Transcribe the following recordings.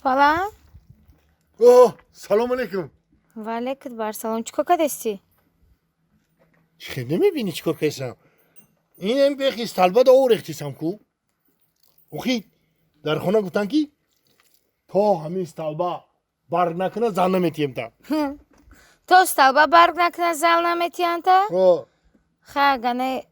Тупаланг? О, салом алейкум. Ва алейкум бар салом. Чӣ кор кардасти? Чӣ намебинӣ, чӣ кор кардам? Инам бехи столба да орехтисам ку. Охи дар хона гуфтан ки то ҳамин столба барг накуна зан наметием та. То столба барг накуна зан наметиям та? О. Ха гане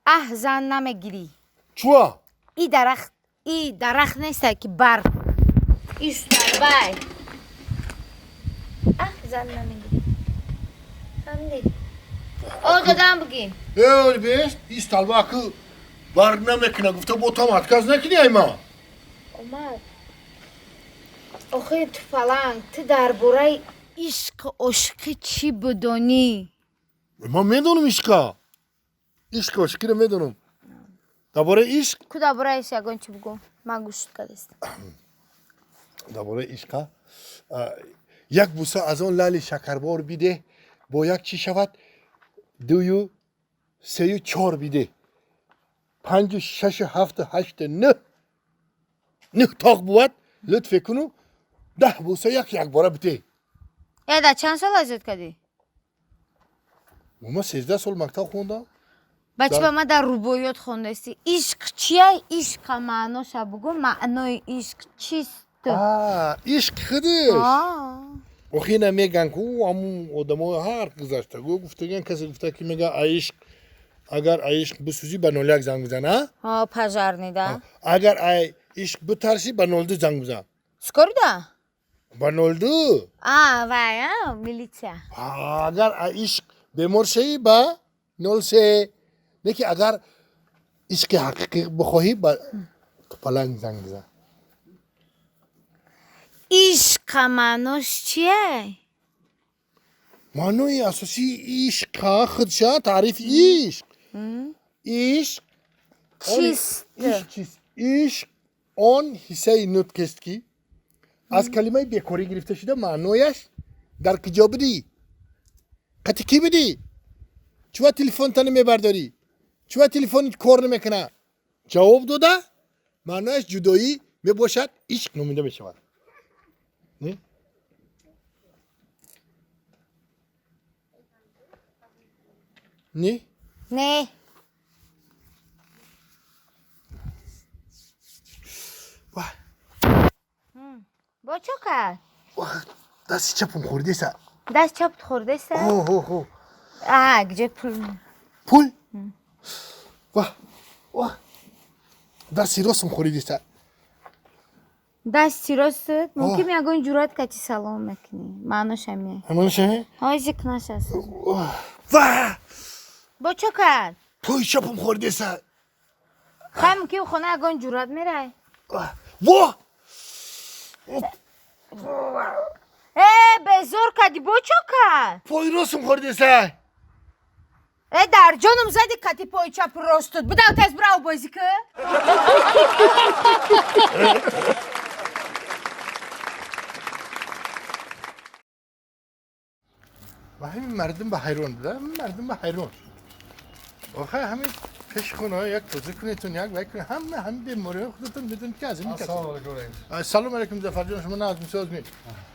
аҳ зан намегирӣ. Чуа? И дарахт, и дарахт неста ки барг. И столбай. Аҳ зан намегирӣ. Фаҳмидӣ? О додам бигӣ. Э, бес, и столба ку барг намекуна гуфта бо там отказ накунӣ ай ма. Омад. Охи тупаланг, ту дар бораи ишқ ошиқӣ чӣ бидонӣ? Ман медонам ишқа. Ишқ ошиқиро медонам. Дар бораи ишқ? Ку дар бораи ишқ ягон чӣ бугӯ. Ман гӯш кардастам. Дар бораи ишқа? Як буса аз он лали шакарбор бидеҳ, бо як чӣ шавад? Дую, сею, чор бидеҳ. Панҷу, шашу, ҳафту, ҳашту, нӯҳ. Нӯҳ тоқ бувад, лутфе куну 10 буса як якбора бидеҳ. Э, дар чанд сол азёд кардӣ? Ман 13 сол мактаб хондам. Ба чӣ ба ман дар рубоиёт хондасти? Ишқ чия? Ишқа маъноша бугӯ, маънои ишқ чист? Ишқ худиш. Охи ина меган ку ҳамун одамо ҳар гузашта гу гуфтаган касе гуфта ки мега ишқ агар ишқ бисӯзӣ ба 01 занг бизан, а? Ҳо, пожарный да. Агар ай ишқ битарсӣ ба 02 занг бизан. Скорый да? Ба 02. А, вай, а, милитсия. Агар ай ишқ бемор шавӣ ба 03. Не ки агар ишқи ҳақиқӣ бихоҳӣ ба тупаланг занг бизан. Ишқа маънош чие? Маънои асосии ишқа худша таърифи ишқ. Ишқ чист? Ишқ чист? Ишқ он ҳиссаи нутқест ки аз калимаи бекорӣ гирифта шуда, маънояш дар куҷо будӣ? Қати кӣ будӣ? Чува телефонта намебардорӣ? Чува телефон кор намекуна? Ҷавоб дода, маънояш ҷудоӣ мебошад, ишқ номида мешавад. Не? Не? Не. Вах. Бо чо кард? Дасти чапам хӯрдеса. Даст чапт хӯрдеса? Ҳо, ҳо, ҳо. А, где пул? Пул? Вах, вах. Дасти ростам хӯрдеса. Дасти ростат? Мумкин ягон ҷуръат кати салом мекунӣ. Маънош ҳамин. Маънош ҳамин? Ҳои зикр нашаст. Вах! Бо чо кард? Пои чапам хӯрдеса. Хай мумкин хона ягон ҷуръат мерай. Во! Э, безор кардӣ, бо чо кард? Пои ростам хӯрдеса. Э, дар ҷоном зади кати пои чапу ростут. Бидав тез бирав бозӣ ку. Ва ҳамин мардум ба ҳайрон буда, ҳамин мардум ба ҳайрон. Охе ҳамин пеш хонаҳо як тоза кунедтон, як вай кунед, ҳама ҳамин бемориҳои худатон медонед ки аз ин кас. Ассалому алайкум раис. Ассалому алайкум Зафарҷон, шумо на аз мисоз ми?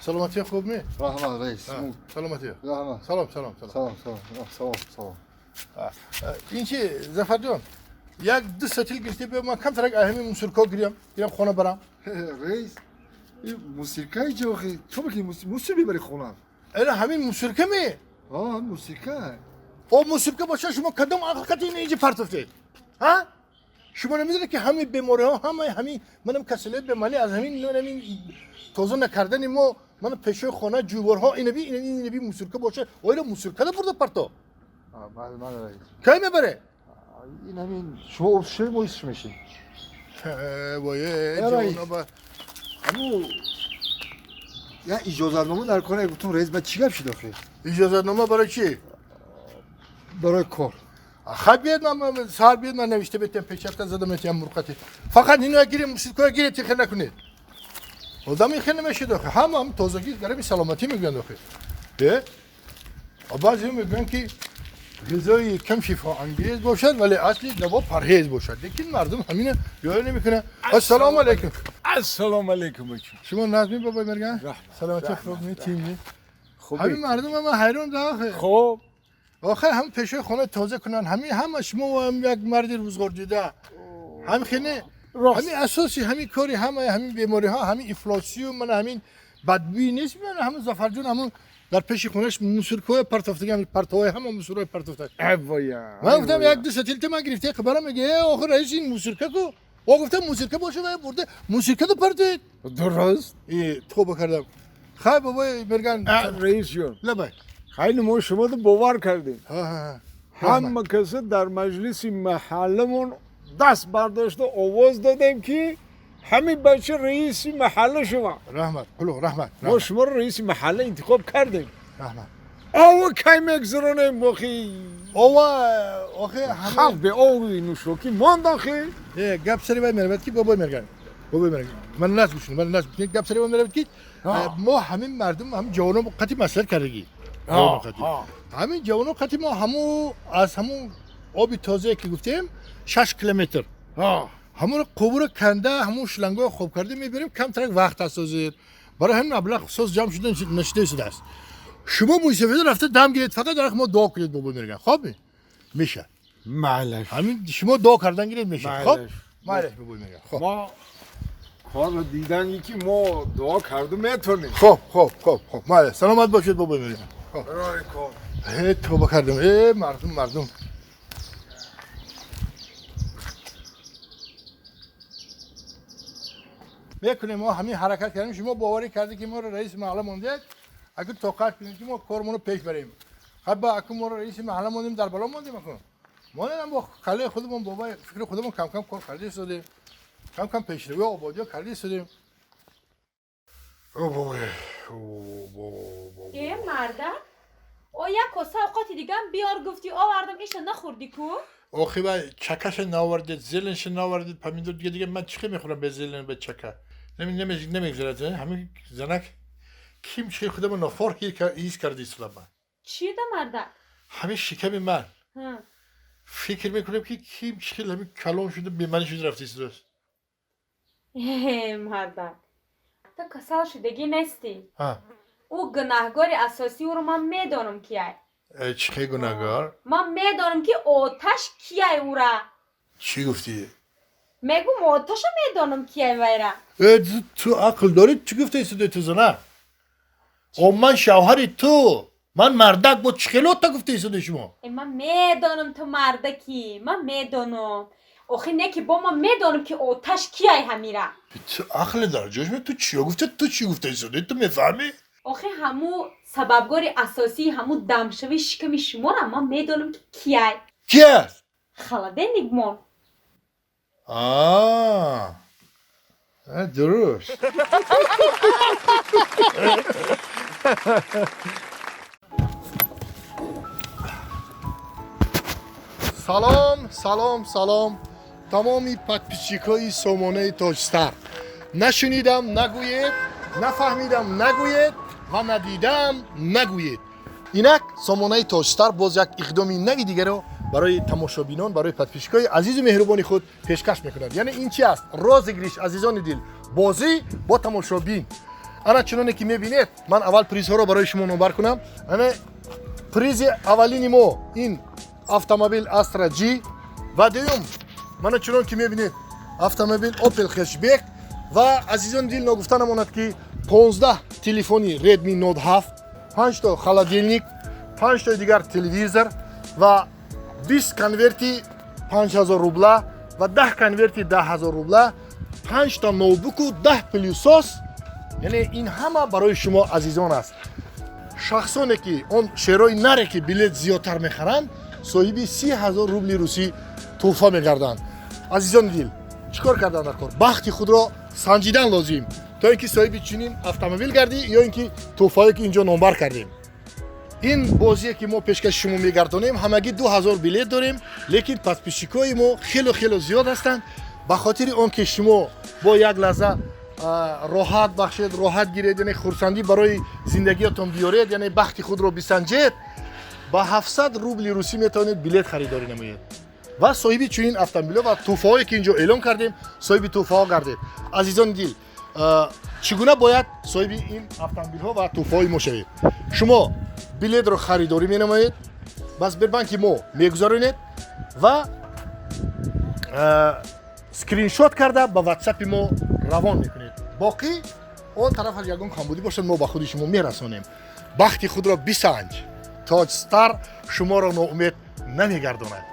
Саломатӣ хуб ми? Раҳмат раис. Саломатӣ. Раҳмат. Салом, салом, салом. Салом, салом, салом, салом. Ин чи Зафарҷон? Як ду сатил гирифте биё, ман камтарак ҳамин мусирко гирям, гирям хона барам. Раис, ин мусиркаи ҷо охи, чо мекунӣ мусир мебари хона? Эла ҳамин мусирка ми? Ҳа, мусирка. О, мусирка боша, шумо кадом ақл кати ин инҷа партофтед? Ҳа? Шумо намедонед ки ҳамин бемориҳо, ҳамаи ҳамин манам касалиҳои бемалӣ аз ҳамин ҳамин тоза накардани мо, манам пешои хона ҷӯйворҳо, инаби, инаби мусирка боша, оила мусиркада бурда парто? Бале, бале, раис. Кай мебаре? Ин ҳамин шумо об шуд, мо исш мешем. Вой, Э, раис. ҷавонаба. Аммо я иҷозатнома дар кор гуфтум раис, ба чӣ гап шуд охи? Иҷозатнома барои чӣ? Барои кор. Хай биёд, ман саҳар биёд, ман навишта бетем, печатка зада метиҳам мурқати. Фақат ино гирем, мусиркоя гиред, тихе накунед. Одам ихе намешид охи. Ҳама ҳам тозагӣ гарами саломатӣ мегӯянд охи. Э? А баъзеҳо мегӯянд ки ғизои кам шифоангез бошад, вале асли даво парҳез бошад. Лекин мардум ҳамина риоя намекунад. Ассалому алайкум. Ассалому алайкум бача. Шумо назми бобои Мерган? Раҳмат. Саломатӣ хуб метимӣ. Хуб. Ҳамин мардум ҳама ҳайрон да охе. Хуб. Охир ҳам пешои хона тоза кунан, ҳамин ҳама шумо ҳам як марди рӯзгор дида. Ҳам хеле Рост. ҳамин асоси ҳамин кори ҳама ҳамин бемориҳо, ҳамин ифлосию ман ҳамин бадбӯӣ нест, ман ҳамин Зафарҷон ҳамон дар пеши хонаш мусоркаҳои партофтага, ҳамин партовҳои ҳама мусорҳои партофта. Эвоя. Ман гуфтам як ду сатилта ман гирифта хабарам мега, э охир раис ин мусорка ку. О гуфтам мусорка боша ва бурда мусорка ду партоед. Дуруст. Э тоба кардам. Хай бобои Мерган. Раис ҷон. Лабай. Хеле мо шумо ро бовар кардем. Ҳа ҳа ҳа. Ҳама каса дар маҷлиси маҳалламон даст бардошта овоз додем ки ҳамин бача раиси маҳалла шава. Раҳмат, қулуқ, раҳмат. Мо шуморо раиси маҳалла интихоб кардем. Раҳмат. Ова кай мегзаронем охи? Ова охи ҳама Халқ бе ови нӯшокӣ монд охи. Э гап сари вай меравад ки бобои Мерган. Бобои Мерган. Ман нас гӯш кунед, ман нас гӯш кунед. Гап сари вай меравад ки мо ҳамин мардум, ҳамин ҷавонон қати маслиҳат кардагӣ. Ҷавонон қати. Ҳамин ҷавонон қати мо ҳаму аз ҳамун оби тозае ки гуфтем 6 километр. Ҳамонро қубуро канда, ҳамун шлангҳоро хоб карда мебарем, камтарак вақт аст ҳозир. Барои ҳамин маблағ соз ҷамъ шуда нашуда шудааст. Шумо мӯйсафедо рафта дам гиред, фақат дар мо дуо кунед бобои Мерган. Хоб меша. Майлаш. Ҳамин шумо дуо кардан гиред меша. Хоб? Майлаш. Майлаш бобои Мерган. Хоб. Мо корро дидан ки мо дуо карду метавонем. Хоб, хоб, хоб, хоб. Майлаш. Саломат бошед бобои Мерган. Хоб. Барои кор. Э тоба кардам. Э мардум, мардум. Мекунем мо ҳамин ҳаракат кардем, шумо боварӣ кардед ки моро раиси маҳалла мондед, акун тоқат кунед ки мо кормонро пеш барем. Хаб ба акун моро раиси маҳалла мондем, дар бало мондем акун. Монем бо калаи худамон, бо фикри худамон кам-кам кор карда истодем. Кам-кам пешравӣ ободиё карда истодем. О бобой, о бобой. Э марда, о як коса овқати дигам биёр гуфтӣ, овардам, иша нахӯрдӣ ку? Охи вай чакаша наовардед, зеленша наовардед, помидор дига дига ман чӣ мехӯрам без зелен, без чака? Намегзарад, ҳамин занак ким чӣ худамо нофор ҳис карда истодам ман. Чӣ да марда? Ҳамин шиками ман. Фикр мекунам ки ким чӣ хел ҳамин калон шуда беманӣ шуда рафта истодааст. Э марда, ту касал шудагӣ нестӣ. Ҳа. Ӯ гунаҳгори асосии ӯро ман медонам кияй. Э, чӣ хел гунаҳгор? Ман медонам ки оташ кияй ӯра. Чӣ гуфтӣ? Мегум оташа медонам кияй вайра. Э ту ақл дорӣ, чӣ гуфта истодаи ту занак? О ман шавҳари ту, ман мардак бо чӣ хел ота гуфта истодаи шумо? Э ман медонам ту мардакӣ, ман медонам. Охи не ки бо ман медонам ки оташ кияй ҳамира. Ту ақле дар ҷош ту чиё гуфта, ту чӣ гуфта истодаи, ту мефаҳмӣ? Охи ҳаму сабабгори асосии ҳаму дамшавии шиками шуморо ман медонам ки кияй. Ки аст? Холодильник мон. Дуруст. Салом, салом, салом тамоми подписчикои сомонаи Тоҷстар. Нашунидам нагӯед, нафаҳмидам нагӯед ва надидам нагӯед. Инак сомонаи Тоҷстар боз як иқдоми нави дигаро барои тамошобинон, барои подписчикои азизу меҳрубони худ пешкаш мекунад. Яъне ин чи аст? Розыгрыш, азизони дил, бозӣ бо тамошобин. Ана чуноне ки мебинед, ман аввал призҳоро барои шумо номбар кунам. Ана призи аввалини мо ин автомобил Astra G ва дуюм мана чунон ки мебинед автомобил Opel Hatchback ва азизони дил ногуфта намонад ки 15 телефони Redmi Note 7, 5 то холодильник, 5 тои дигар телевизор ва 20 конверти 5000 рубла ва 10 конверти 10000 рубла, 5 та ноутбуку 10 пылесос. Яъне ин ҳама барои шумо азизон аст. Шахсоне ки он шерои наре ки билет зиёдтар мехаранд, соҳиби 30 000 рубли русӣ тӯҳфа мегарданд. Азизони дил, чӣ кор кардан дар кор? Бахти худро санҷидан лозим, то ин ки соҳиби чунин автомобил гардӣ ё ин ки тӯҳфаое ки инҷо номбар кардем. Ин бозие ки мо пешкаши шумо мегардонем, ҳамагӣ 2000 билет дорем, лекин подписчикои мо хело хело зиёд ҳастанд. Ба хотири он ки шумо бо як лаҳза роҳат бахшед, роҳат гиред, яъне хурсандӣ барои зиндагиятон биёред, яъне бахти худро бисанҷед, ба 700 рубли русӣ метавонед билет харидорӣ намоед ва соҳиби чунин автомобилҳо ва тӯҳфаҳое ки инҷо эълон кардем, соҳиби тӯҳфаҳо гардед. Азизони дил, чӣ гуна бояд соҳиби ин автомобилҳо ва тӯҳфаҳои мо шавед? Шумо билетро харидорӣ менамоед, ба Сбербанки мо мегузаронед ва скриншот карда ба ватсапи мо равон мекунед. Боқӣ он тарафаш ягон камбудӣ бошад, мо ба худи шумо мерасонем. Бахти худро бисанҷ, Тоҷстар шуморо ноумед намегардонад.